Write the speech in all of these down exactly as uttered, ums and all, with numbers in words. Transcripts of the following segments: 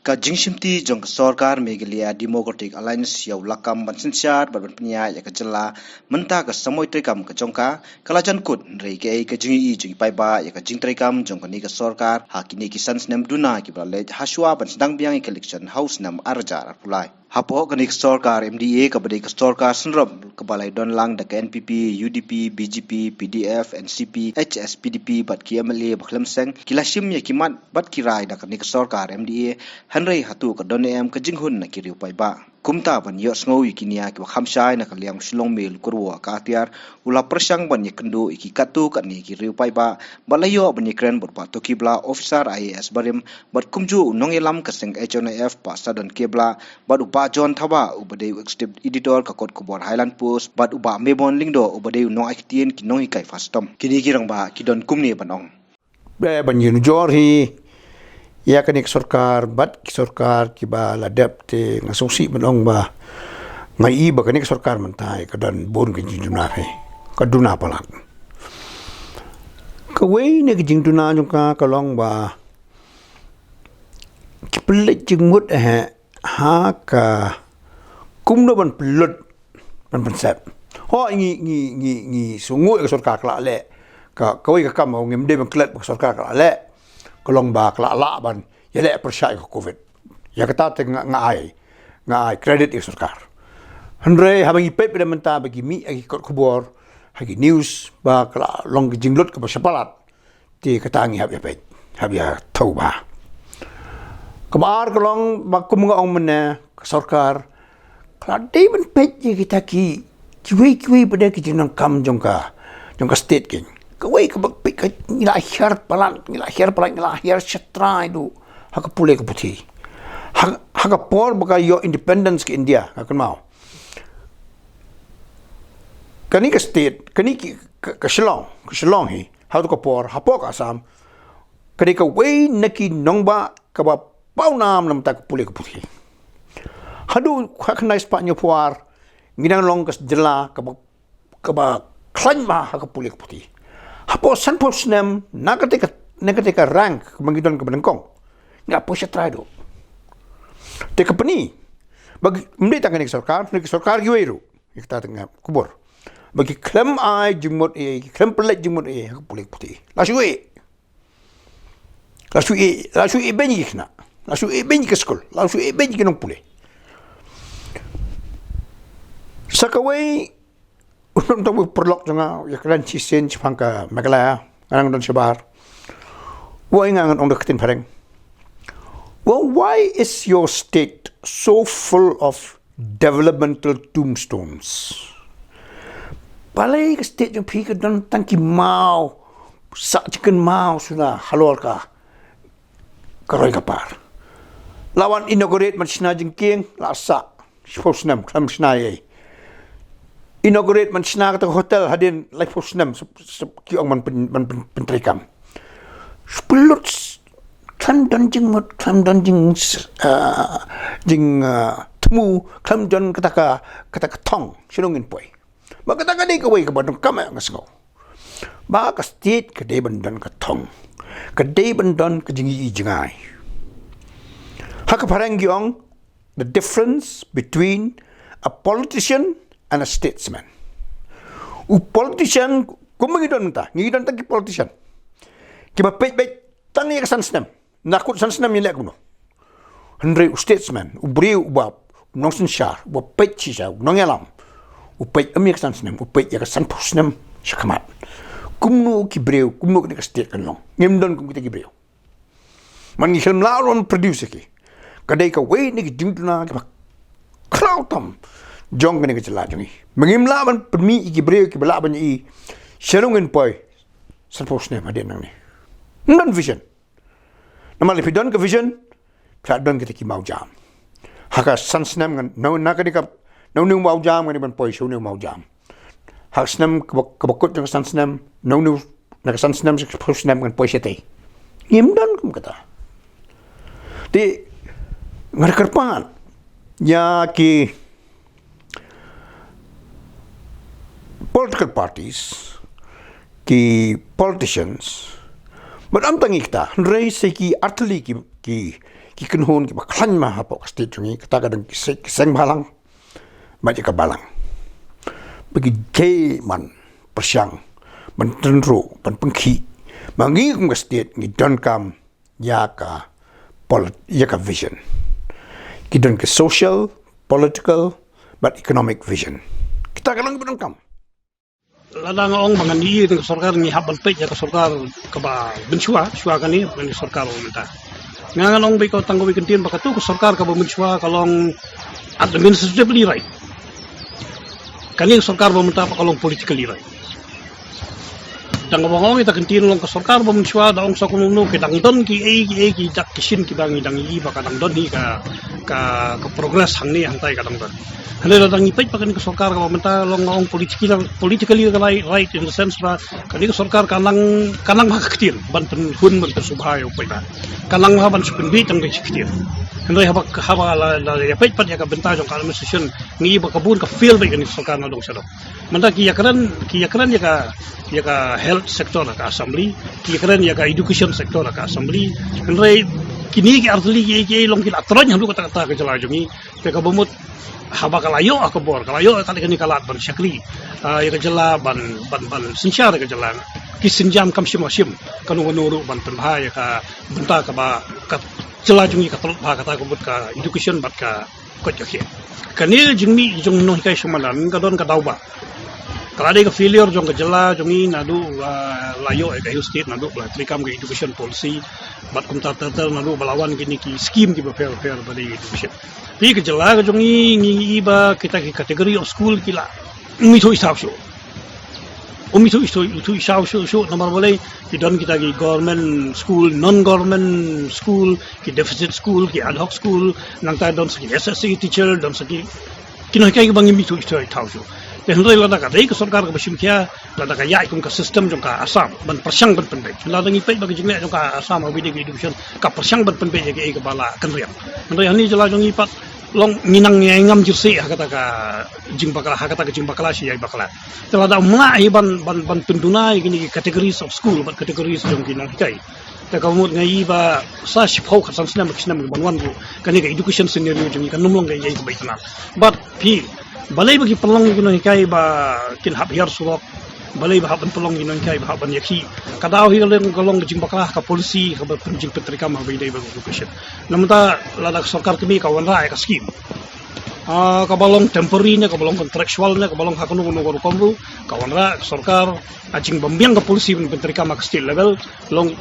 Ka jingshimti jong ka sorkar Meghalaya Democratic Alliance ïa u lakam ban synshar bad ban pynïaid ïa ka jylla mynta ka samoi treikam ka jong ka, ka la jan kut, hynrei kaei ka jingïohi jong i paidbah ïa ka jingtreikam jong kane ka sorkar ha kine ki san snem duna kiba la leit hashwa ban sdang biang ïa ka election ha u snem ar hajar arphew lai. Hapoh kane ka sorkar M D A kaba dei ka sorkar synrop kaba la ïadon lang da ka N P P, U D P, B J P, P D F, N C P, H S P D P bad ki M L A ba khlem seng, ki la shim ïa ki mat bad ki rai da kane ka sorkar M D A, hynrei hato ka don ne em ka jinghun na ki riew paidbah? Kumta ban ïohsngew ïa ki nia kiba kham shai na ka liang u Shillong Mail u kyrwoh ka atiar u la pyrshang ban ïakynduh ïa ki katto katne ki riew paidbah bad la ïoh ban ïakren bad u Bah Toki Blah, officer I A S barim, bad kumjuh u nongïalam ka seng H N I F Bah Sadon K Blah, bad u Bah John Thabah uba dei u executive editor ka kot khubor Highland Post, bad u Bah Mebon Lyngdoh uba dei u nongai ktien ki nonghikai FASTOM. Kine ki rangbah ki don kumne ban ong. Ba ban ïanujor hi ïa kane ka sorkar bad ki sorkar kiba la dep, te nga sngewsih ban ong ba nga i ba kane ka sorkar mynta ka don bun ka jingduna hi, ka duna palat. Kawei na ka jingduna jong ka ka long ba ki pynleit jingmut eh ha ka kumno ban pynlut ban pynsep. Ho ngi ngi ngi ngi sngew ka sorkar ka la leh ka, kawei ka kam ngim dei ban klet ba ka sorkar ka la leh ka long ba ka la lah ban ïaleh pyrshah ïa ka covid. Ïa kata te nga, nga ai, nga ai credit ïa ka sorkar. Hynrei haba ngi peit pat mynta ba ki mih ha ki kot khubor, ha ki news ba ka la long ka jinglut kaba shapalat, te kata ngi hap ïa peit, hap ïa thew bha. Kaba ar ka long ba kum nga ong mynne, ka sorkar ka la dei ban peit ïa kita ki, kiwei kiwei pat de ki jingdonkam jong ka, jong ka state kein. Kawei kaba peit ka, ngi la hiar palat, ngi la hiar palat, ngi la hiar shatrai duh ha ka pule ka puthi. Ha, ha ka por ba ka ïoh independence ka India, nga kynmaw, kane ka state, kane ki, ka, ka Shillong, ka Shillong hi, ha kato ka por, hapoh ka Assam, ka dei kawei na ki nongbah kaba pawnam na ka bynta ka pule ka puthi. Haduh ha ka khyndai spah hynñiewphew ar ngi dang long ka jylla kaba, kaba khlaiñ bha ha ka pule ka puthi. Hapoh sanphew snem na kata ka, na kata ka rank kaba ngi don kaba nyngkong, ngi la poi shatrai duh. Te ka pyni ba ki, ym dei tang kane ka sorkar, kane ka sorkar kiwei ruh, ïa kata te nga kubur ba ki khlem ai jingmut ei ei, ki khlem pynleit jingmut ei ei ha ka pule ka puthi. La shu ei, la shu ei, la shu ei beiñ ïa ki khynnah, la shu ei beiñ ïa ki skul, la shu ei beiñ ïa ki nongpule. Sa kawei, u nongthoh u paralok jong nga u ïakren shisien shaphang ka Meghalaya, nga nang don shabar. U ong ïa nga, ngan ong da ka ktien phareng. Well, why is your state so full of developmental tombstones? Balei ka state jong phi ka don tang ki maw, sah jingkynmaw shuh na halor ka, ka roi ka par. La wan inaugurate ban shna jingkieng, la sah shiphew snem khlem shna ei ei. Inaugurate ban shna kata ka hotel hadien laiphew snem, sep, sep ki ong ban pyn, ban pyn, pyntreikam. Shu pynlut, khlem don jingmut, khlem don jing, ah, jing, ah, thmu, khlem don kata ka, kata ka thong shano ngin poi. Ba kata ka dei kawei kaba donkam, eh, nga sngew ba ka state ka dei ban don ka thong, ka dei ban don ka jingïohi jngai. Ha ka phareng ki ong, the difference between a politician and a statesman. U politician, kumba ngi don mynta, ngi don tang ki politician kiba peit beit tang ïa ka san snem. Na kut san snem ïa leh kumno. Hynrei u statesman, u briew uba, u nongsynshar, uba peit shisha, u nongïalam, u peit ym ïa ka san snem, u peit ïa ka sanphew snem sha khmat. Kumno ki briew, kumno kane ka state kan long. Ngim don kum kita ki briew. Man ngi khlem lah ruh ban produce ïa ki. Ka dei kawei na ki jingduna kiba khraw tam jong kane ka jylla jong ngi. Ma ngim lah ban pynmih ïa ki briew kiba lah ban ïohi shano ngin poi sanphew snem hadien nangne. Ngim don vision. Namar lada phi don ka vision, phi la don kita ki mawjam. Ha ka san snem ngan, na, na kane ka, na une u mawjam ngan dei ban poi sha une u mawjam. Ha ka snem kaba, kaba kut jong ka san snem, na une u, na ka san snem, sha ka phew snem ngan poi shatei. Ngim don kum kata. Te nga kyrpad ïa ki political parties, ki politicians, bad ym tang ïa kita, hynrei sa ki artylli ki, ki, ki kynhun kiba khlaiñ ma hapoh ka state jong ngi, kata ka dang ki se-, ki seng balang bad ïa ka balang. Ba ki dei ban pyrshang, ban tynruh, ban pynkit ba ngi kum ka state ngi donkam ïa ka polit-, ïa ka vision. Ki don ka social, political bad economic vision. Kita ka long kiba donkam. Lada nga ong ba ngan ïohi ïa ka sorkar, ngi hap ban peit ïa ka sorkar kaba mynshuwa, shuwa kane, kane ka sorkar ba mynta. Nga, ngan ong ba ïa ka, tang kawei ka kyntien ba katu ka sorkar kaba mynshuwa ka long administratively right. Kane ka sorkar ba mynta pat ka long politically right. Tang kaba nga ong ïa ka kyntien long ka sorkar ba mynshuwa, da ong sa kumno kumno, ki dang don kiei kiei ki dak ki shin kiba ngi dang ïohi ba ka dang don hi ka, ka, ka progress hangne hangtai ka dang don. Hynrei lada ngi peit pat kane ka sorkar kaba mynta long, nga ong political, politically ka right, right in the sense ba kane ka sorkar ka nang, ka nang bha ka ktien ban pynhun, ban pynsngewbha ïa u paidbah. Ka nang bha ban shu pynbiej tang da shi ktien. Hynrei haba, haba la, la ïa peit pat ïa ka bynta jong ka administration, ngi ïohi ba ka bun ka fail beit kane ka sorkar na dong sha dong. Mynta ki ïakren, ki ïakren ïa ka, ïa ka health sector ha ka assembly, ki ïakren ïa ka education sector ha ka assembly. Hynrei kine ki artylli kiei kiei long ki la troiñ haduh katta katta ka jylla jong ngi. Te kaba mut haba ka la ïoh ha ka bor, ka la ïoh ha kane ka lad ban shakri, ah, ïa ka jylla, ban, ban, ban synshar ïa ka jylla, ki sienjam kam shym la shim kano kano ruh ban pynbha ïa ka bynta kaba ka jylla jong ngi ka tlot bha, kata ka mut ka education bad ka koit ka khiah. Kane ka jingmih jong nonghikai shu madan ka don ka daw ba ka la dei ka failure jong ka jylla jong ngi naduh, ah, la ïoh ïa ka Hill State, naduh ba la treikam ka education policy bad kumta ter ter, naduh ba la wan kine ki scheme kiba pher pher ba dei education. Te ka jylla ka jong ngi, ngi ïohi ba kita ki category of school ki la, ym ithuh ithaw shuh. Ym ithuh ithuh, ithuh ithaw shuh shuh, namar balei? Ki don kita ki government school, non government school, ki deficit school, ki ad hoc school, nangta don sa ki S S A teacher, don sa ki, ki nonghikai kiba ngim ithuh ithaw shuh. Te hynrei lada ka dei ka sorkar kaba shim khia, lada ka ïaid kum ka system jong ka Assam ban pyrshang ban pynbeit. Lada ngi peit ba ka jingleh jong ka Assam ha kaba ïadei ka education ka pyrshang ban pynbeit ïa kaei kaba la kynriang. Hynrei hangne jylla jong ngi pat long ngi nang ïai ngam jyrsieh ha kata ka jingbakla, ha kata ka jingbakla shi ïai bakla. Te lada ym lah hi ban, ban, ban pynduna ïa kine ki categories of school bad categories jong ki nonghikai, te ka mut nga ïohi ba sa shiphew khatsan snem, ki snem kiban wan ruh, kane ka education scenario jong ngi kan ym long kaei kaei kaba itynnad. Bad phi, balei ba ki pynlong ïa ki nonghikai ba kin hap hiar surok, balei ba hap ban pynlong ïa ki nonghikai ba hap ban ïakhih? Ka daw hi ka long, ka long ka jingbakla ka policy kaba pyn-, jingpyntreikam ha kaba ïadei bad ka education. Namar ta lada ka sorkar kmie ka wanrah ïa ka scheme, ah, kaba long temporary ne kaba long contractual ne kaba long ha kano kano ka rukom ruh, ka wanrah ka sorkar, ah, jingbymbiang ka policy ban pyntreikam ha ka state level, long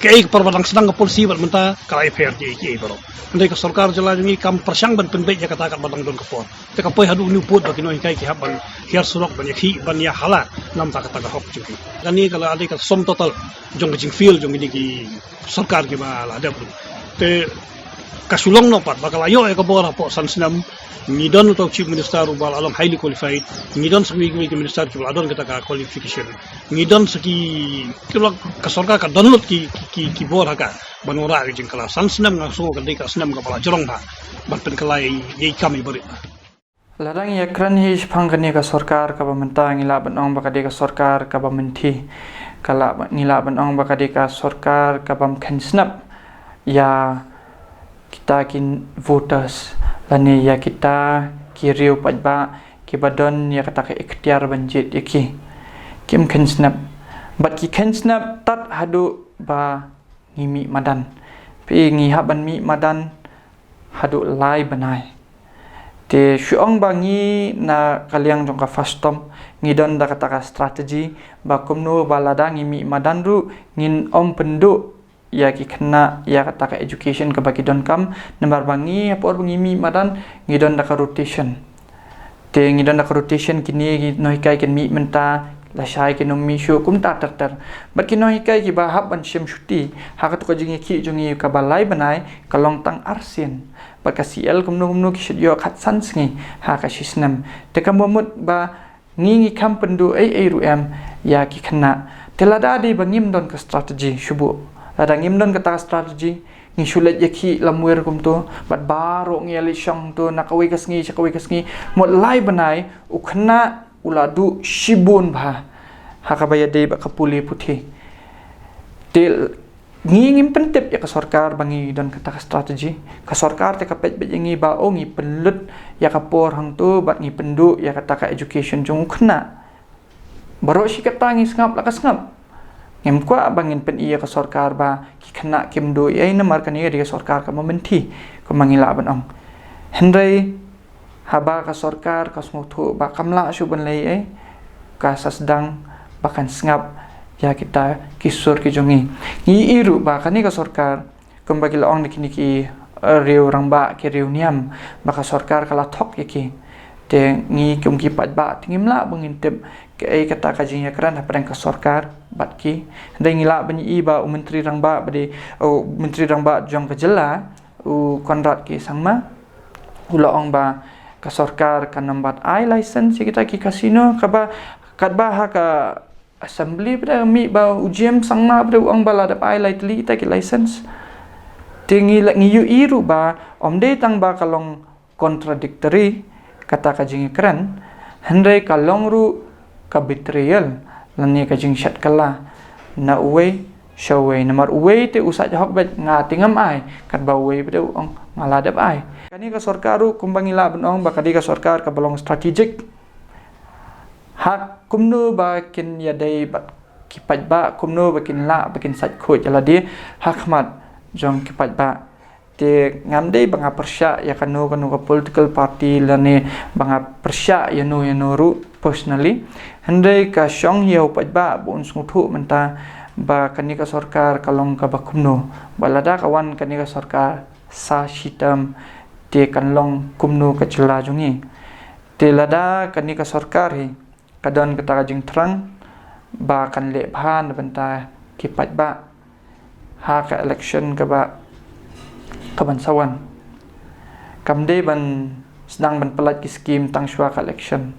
kaei ka por ba dang sdang ka policy bad mynta ka la ïapher kiei kiei baroh. Hynrei ka sorkar jylla jong ngi kam pyrshang ban pynbeit ïa kata katba dang don ka por. Te ka poi haduh une u pud ba ki nonghikai ki hap ban hiar surok, ban ïakhih, ban ïahala na bynta kata ka hok jong ki. Kane ka la dei ka sum total jong ka jingfail jong kine ki sorkar kiba la dep ruh. Te ka shu long noh pat ba ka la ïoh ïa ka bor hapoh san snem, ngi don uta u chief minister uba la long highly qualified, ngi don sa kiwei kiwei ki minister kiba la don kata ka qualification, ngi don sa ki, ki la, ka sorkar ka don lut ki, ki, ki, ki bor ha ka ban wanrah ka jingkylla. San snem nga sngew ka dei ka snem kaba la jrong bha ban pynkylla ïa i kam iba rit. Lada ngi ïakren hi shaphang kane ka sorkar kaba mynta, ngi lah ban ong ba ka dei ka sorkar kaba mynthi, ka lah ba, ngi lah ban ong ba ka dei ka sorkar kabym kheiñ snap ïa kita ki voters lane ïa kita ki riew paidbah kiba don ïa kata ka iktiar ban jied ïa ki. Kim kheiñ snap. Bad ki kheiñ snap tad haduh ba ngi mih madan. Phi, ngi hap ban mih madan haduh lai bnai. Te shu ong ba ngi na ka liang jong ka FASTOM ngi don da kata ka strategy ba kumno ba lada ngi mih madan ruh ngin ym pynduh ïa ki khynnah ïa kata ka education kaba ki donkam, namar ba ngi ha por ba ngi mih madan ngi don da ka rotation. Te ngi don da ka rotation, kine ki nonghikai kin mih mynta, lashai kin ym mih shuh, kumta ter ter. Bad ki nonghikai kiba hap ban shim shuti ha katu ka jingïakhih jong ngi kaba lai bnai ka long tang arsien. Bad ka CL kumno kumno ki shu ïoh khatsan sngi ha ka shi snem. Te kaba mut ba ngi ngi kham pynduh ei ei ruh em ïa ki khynnah. Te lada dei ba ngim don ka strategy, shu buh. Lada ngim don kata ka strategy, ngi shu leit ïakhih lamwir kumto, bad baroh ngi ïaleit shong to na kawei ka sngi sha kawei ka sngi, mut lai bnai u khynnah u la duh shibun bha ha kaba ïadei bad ka pule puthi. Te Ngi ngim pyntip ïa ka sorkar ba ngi don kata ka strategy. Ka sorkar te ka peit beit ïa ngi ba, oh, ngi pynlut ïa ka por hangto bad ngi pynduh ïa kata ka education jong u khynnah. Baroh shi katta ngi sngap la ka sngap. Ngim kwah ba ngin pyni ïa ka sorkar ba ki khynnah kim duh ei ei namar kane ka dei ka sorkar kaba mynthi, kumba ngi lah ban ong. Hynrei haba ka sorkar ka sngewthuh ba kam lah shuh ban leh ei, ka sa sdang ba kan sngap ïa kita ki sur ki jong ngi. Ngi ïohi ruh ba kane ka sorkar, kumba ki la ong na kine ki, eh, riew rangbah, ki riew niam, ba ka sorkar ka la thok ïa ki. Te ngi kum ki paidbah te ngim lah ba ngin tip kaei kata ka jingïakren hapdeng ka sorkar bad ki. Hynrei ngi lah ban ïohi ba u Myntri Rangbah ba dei, u Myntri Rangbah jong ka jylla, u Conrad K Sangma, u la ong ba ka sorkar kan ym pat ai license ïa kita ki casino, kaba katba ha ka assembly pat mih ba u James Sangma pat u ong ba la dep ai lai tylli kita ki license. Te ngi la, ngi ïohi ruh ba ym dei tang ba ka long contradictory kata ka jingïakren, hynrei ka long ruh ka betrayal lane ka jingshet kylla na uwei sha uwei. Namar uwei te u sait hok beit, nga te ngam ai, katba uwei pat u ong nga la dep ai. Kane ka sorkar ruh kumba ngi lah ban ong ba ka dei ka sorkar kaba long strategic. Ha kumno ba kin ïadei bad ki paidbah, kumno ba kin lah ba kin sait khuid ïa lade ha khmat jong ki paidbah. Te ngam dei ba nga pyrshah ïa kano kano ka political party lane ba nga pyrshah ïa no ïa no ruh personally. Hynrei ka shong ïa u paidbah ba un sngewthuh mynta ba kane ka sorkar ka long kaba kumno. Ba lada ka wan kane ka sorkar sa shi term te kan long kumno ka jylla jong ngi. Te lada kane ka sorkar hi ka don kata ka jingthrang ba kan leh bha na bynta ki paidbah ha ka election kaba, kaban sa wan. Kam dei ban sdang ban pyllait ki skim tang shuwa ka election.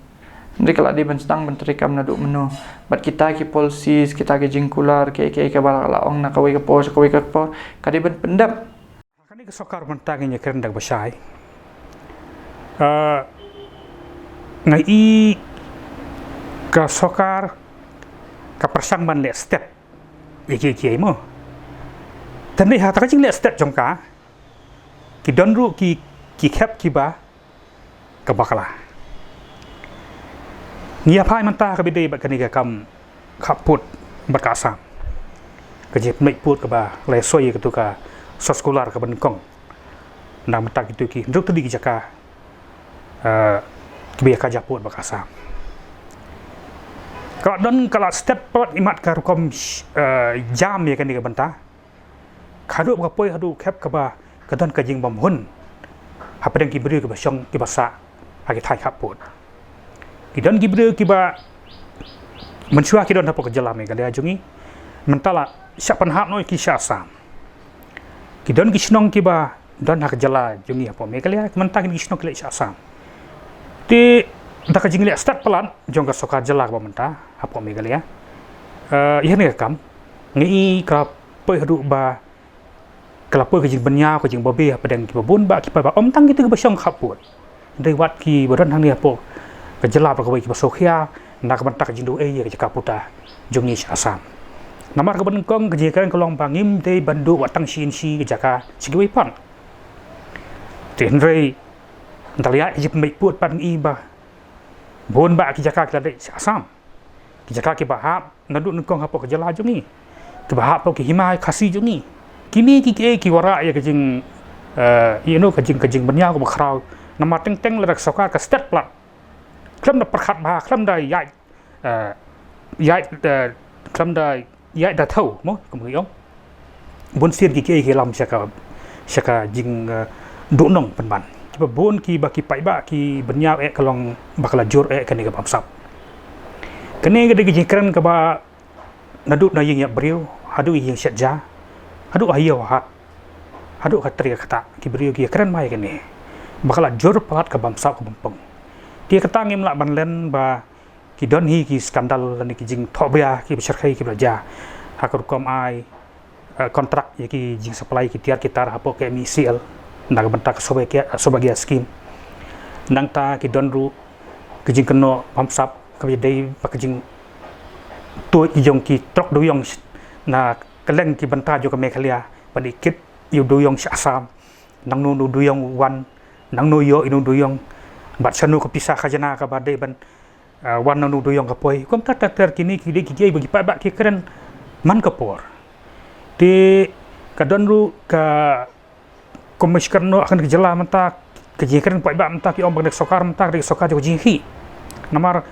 Hynrei ka la dei ban sdang ban treikam naduh mynno. Bad kita ki policies, kita ki jingkular, kiei kiei kaba la ong na kawei ka por sha kawei ka por, ka dei ban pyndep. Kane ka sorkar mynta ngin ïakren da kaba shai. Ah, nga i ka sorkar ka pyrshang ban leh step ïa kiei kiei mo. Te hynrei ha kata ka jingleh step jong ka, ki don ruh ki, ki khep kiba ka bakla. Ngi ïa phai mynta kaba ïadei bad kane ka kam khappud bad ka Assam. Ka jingpynbeit pud kaba la ïasoi ïa katu ka soskular kaba nyngkong na bynta kitu ki hynriew tylli ki jaka, eh, kiba ïa kaja pud bad ka Assam. Ka la don, ka la step pat imat ka rukom, eh, jam ïa kane ka bynta. Haduh ba ka poi haduh khep kaba ka don ka jingbymhun hapdeng ki briew kiba shong kiba sah ha ki thaiñ khappud. Ki don ki briew kiba mynshuwa ki don hapoh ka jylla Meghalaya jong ngi, mynta la shah pynhap noh ki sha Assam. Ki don ki shnong kiba don ha ka jylla jong ngi hapoh Meghalaya, mynta ki shnong ki leit sha Assam. Te da ka jingleh step palat jong ka sorkar jylla kaba mynta hapoh Meghalaya, eh, ïa kane ka kam ngi i ka poi haduh ba ka la poi ka jingbynñiaw, ka jingbabe hapdeng kiba bun bah ki paidbah, ym tang kitu kiba shong khappud. Dei wat kiba don hangne hapoh ka jylla ba kawei kiba sngewkhia na ka bynta ka jingduh ei ïa ka jaka puta jong ngi sha Assam. Namar kaba nyngkong ka jingkren ka long ba ngim dei ban duh wat tang shi inshi ka jaka sha kiwei pat. Te hynrei ynda la ïaid ka jingpynbeit pud pat ngi i ba bun bah ki jaka ki la leit sha Assam. Ki jaka kiba hap naduh nyngkong hapoh ka jylla jong ngi, kiba hap hapoh ki hima Khasi jong ngi. Kine ki, ki, ki wanrah ïa ka jing, eh, you know, ka jing, ka jingbynñiaw kaba khraw. Namar teng teng lada ka sorkar ka stet palat, khlem da pyrkhat bha, khlem da ïaid, eh, ïaid, eh, khlem da ïaid da thew mo, kumno ong. Bun sien ki, ki, ki lam sha ka, sha ka jing, eh, duhnong pynban. Kiba bun kiba ki paidbah ki bynñiaw eh ka long ba ka la jur eh kane ka bamsap. Kane ka dei ka jingkren kaba naduh na ïing ïap briew haduh ïing shet ja, haduh ha ïew ha hat, haduh ka trei ka ktah, ki briew ki kren ma ïa kane ba ka la jur palat ka bamsap ka bampong. Te kata ngim lah ban len ba ki don hi ki skandal lane ki jingthohbria kiba shyrkhei kiba la jia ha ka rukom ai, eh, kontrak ïa ki jingsupply ki tiar ki tar hapoh ka M E C L na ka bynta ka Saubhagya, Saubhagya scheme. Nangta ki don ruh ki jingkynnoh bamsap kaba dei ba ka jingtuid jong ki trok dewïong na kylleng ki bynta jong ka Meghalaya, ban ïa kit ïa u dewïong sha Assam, nangno u dewïong u wan, nangno ïoh ïa u dewïong, bad shano ka pisa khajna kaba dei ban, ah, wan nangno u dewïong ka poi. Kumta ter ter kine ki dei ki jingïa ba ki paidbah ki kren man ka por. Te ka don ruh ka Kum ba shi kyrnoh ha kane ka jylla mynta, ka jingkren paidbah mynta ki ong ba kane ka sorkar mynta ka dei ka sorkar jong ka jingïakhih. Namar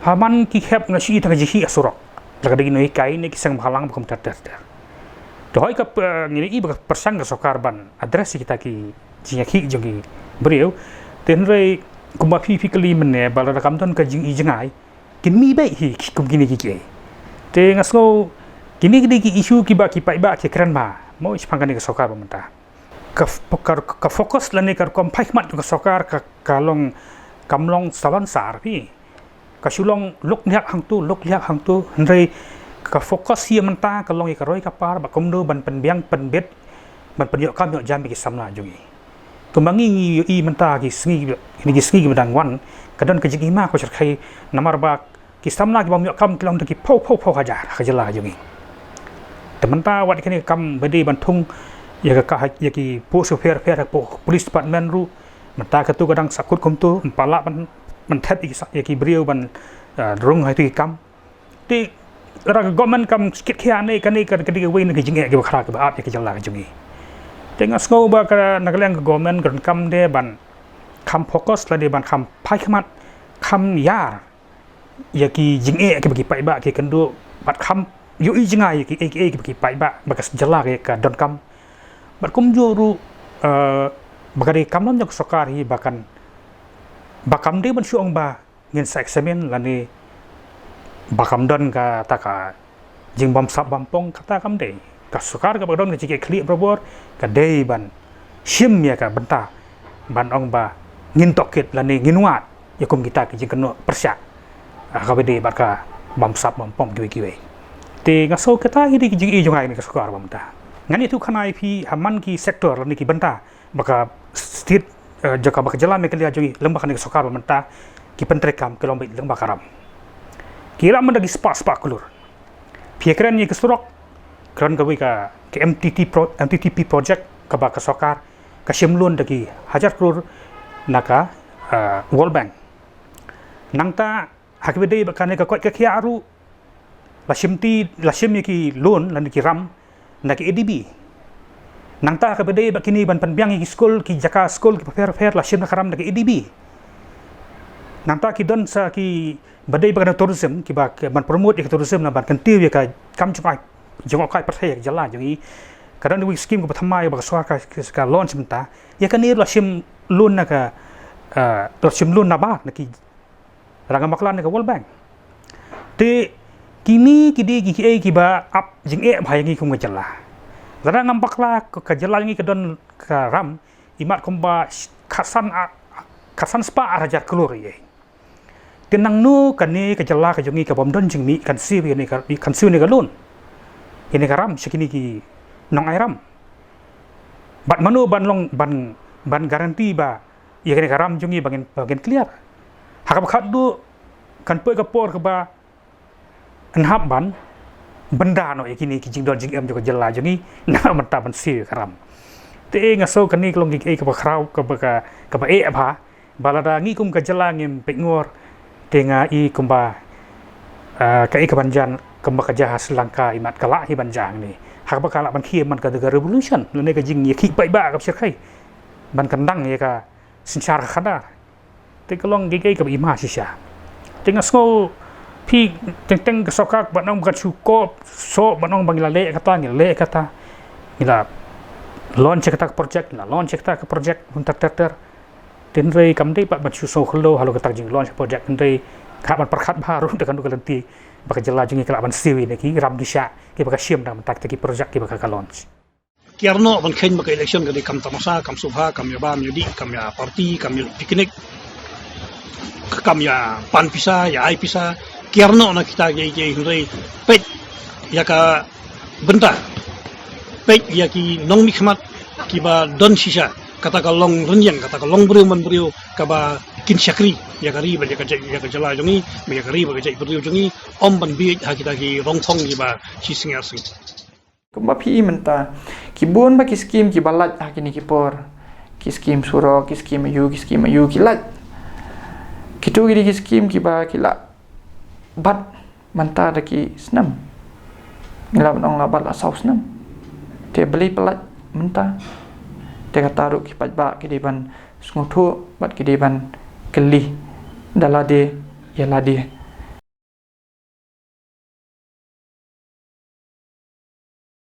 ha man ki hep nga shu i tang ka jingïakhih ha surok. La ka dei ki nonghikai ne ki seng bhalang ba kum ter ter ter. Te hooid ka, eh, ngi i ba ka pyrshang ka sorkar ban address ïa kita ki jingïakhih jong ki briew. Te hynrei kumba phi phi kylli mynne ba lada kam don ka jingïohi jngai, kin mih beit hi ki kum kine ki kiei. Te nga sngew kine ki dei ki issue kiba ki paidbah ki kren bha mo shaphang kane ka sorkar ba mynta. Ka f-, ka, ka focus lane ka rukom phai khmat ka sorkar ka, ka long, kam long salonsar phi. Ka shu long luk liak hangtu, luk liak hangtu, hynrei ka focus hi mynta ka long ïa ka roi ka par, ba kumno ban pynbiang pynbit, ban pynïoh kam ïoh jam ïa ki samla jong ngi. Kumba ngi ngi ïohi mynta ki sngi, kine ki sngi kiba dang wan, ka don ka jingima ka shyrkhei, namar ba ki samla kiba ym ïoh kam ki long tang ki phew phew phew hajar ha ka jylla jong ngi. Te mynta wat kane ka kam ba dei ban thung ïa ka, ka, ïa ki post pher pher ha po-, police department ruh, mynta katu ka dang sahkut kumtu, ym pat lah ban, ban thet ïa ki sa-, ïa ki briew ban, eh, rung ha itu ki kam. Te lada ka government kam skit khia ne kane ka, ka dei kawei na ki jingeh kiba khraw kiba ap ïa ka jylla ka jong ngi. Te nga sngew ba ka, na ka liang ka government ka donkam de ban kham focus lane ban kham phai khmat, kham ïar ïa ki jingeh kiba ki paidbah ki kynduh, bad kham ïohi jngai ïa kiei kiei kiba ki paidbah ba ka jylla ka donkam. Bad kumjuh ruh, eh, ba ka dei ka kam lam jong ka sorkar hi ba kan, ba kam dei ban shu ong ba ngin sa examine lane ba kam don kata ka jingbymsap bympong, kata kam dei. Ka sorkar kaba don ka jingkitkhlieh barabor ka dei ban shim ïa ka bynta ban ong ba ngin tohkit lane ngin wad ïa kum kita ki jingkynnoh pyrshah, ah, kaba dei bad ka bymsap bympong kiwei kiwei. Te nga sngew kata hi dei ki jingïohi jong nga ïa ka sorkar ba mynta. Ngan ïathuh khana ïa phi ha man ki sector lane ki bynta ba ka state, eh, jong ka, ba ka jylla Meghalaya jong ngi lyngba kane ka sorkar ba mynta ki pyntreikam ki long beit lyngba ka ram. Ki ram mynta ki spah spah klur. Phi kren ïa ki surok, kren kawei ka, ka M T T pro-, M T T P project kaba ka sorkar ka shim loan da ki hajar klur na ka, eh, World Bank. Nangta ha kaba dei ba kane ka koit ka khiah ruh la shim ti, la shim ïa ki loan lane ki ram na ki A D B. Nangta ha kaba dei ba kine ban pynbiang ïa ki skul, ki jaka skul kiba pher pher la shim na ka ram na ki A D B. Nangta ki don sa kiba dei ba kane tourism, kiba, ki ban promote ïa ka tourism lane ban kyntiew ïa ka kam jngohkai, jngohkai pyrthei ïa ka jylla jong ngi. Ka don kawei ka scheme kaba thymmai ba ka sorkar ka, ka launch mynta. Ïa kane la shim loan na ka, eh, la shim loan NABARD na ki Rangbah Bakla ne ka World Bank. Te kine ki dei ki kiei kiba ap jingeh bha ïa ngi kum ka jylla. Lada ngam bakla ka, ka jylla ngi ka don ka ram, imat kumba sh-, khatsan a-, khatsan spah ar hajar klur ïa. Te nangno kane ka jylla ka jong ngi kabym don jingmih kan siew ïa ne ka, kan siew ne ka loan, ïa ne ka ram sha kine ki nongai ram? Bad mano ban long ban, ban guarantee ba ïa kane ka ram jong ngi ba ngin, ba ngin clear? Ha kaba khatduh kan poi ka por kaba yn hap ban bynda noh ïa kine ki jingdon jingem jong ka jylla jong ngi na mynta ban siew ïa ka ram. Te nga sngew kane ka long kiei kaba khraw, kaba ka, kaba eh bha. Ba lada ngi kum ka jylla ngim peit ngor, te nga i kumba, ah, kaei kaban jia, kumba ka jia ha Sri Lanka, imat ka lah hi ban jia hangne. Ha kaba ka lah ban khie man ka, ka revolution lane ka jingïakhih paidbah kaba shyrkhei ban kyndang ïa ka synshar ka khadar. Te ka long kiei kiei kaba i ma shisha. Te nga sngew phi teng teng ka sorkar ban ong ba kan shu kop soh ban ong ba ngi la leh kata, ngi la leh kata, ngi la launch kata ka project, ngi la launch kata ka project, mynta ter ter. Te hynrei kam dei pat ban shu sngew khyllo halor kata ka jinglaunch project, hynrei ka ban pyrkhat bha ruh da kano ka lynti ba ka jylla jong ngi ka lah ban siew ïa kine ki ram dusha kiba ka shim da mynta kita ki project kiba ka, ka launch. Kiar noh ban kheiñ ba ka election ka dei kam tamasa, kam sngewbha, kam ïa bam ïa dih, kam ïa party, kam ïa picnic, kam ïa pan pisa, ïa ai pisa. Kiar noh na kita kiei kiei, hynrei peit ïa ka bynta, peit ïa ki nongmihkhmat kiba don shisha. Kata ka long rynïeng, kata ka long briew man briew kaba kin shakri ïa ka ri bad ïa ka jait, ïa ka jylla jong ngi, bad ïa ka ri bad ka jaitbynriew jong ngi, ym ban bieit ha kita ki rongthong kiba shisngi arsngi. Kumba phi i mynta, ki bun ba ki skim kiba lait ha kine ki por. Ki skim surok, ki skim aiu, ki skim aiu, ki lait. Kito ki dei ki skim kiba ki la bat mynta da ki snem. Ngi lah ban ong la bat la saw snem. Te balei phi lait mynta? Te kata ruh ki paidbah ki dei ban sngewthuh bad ki dei ban kylli da lade ïa lade.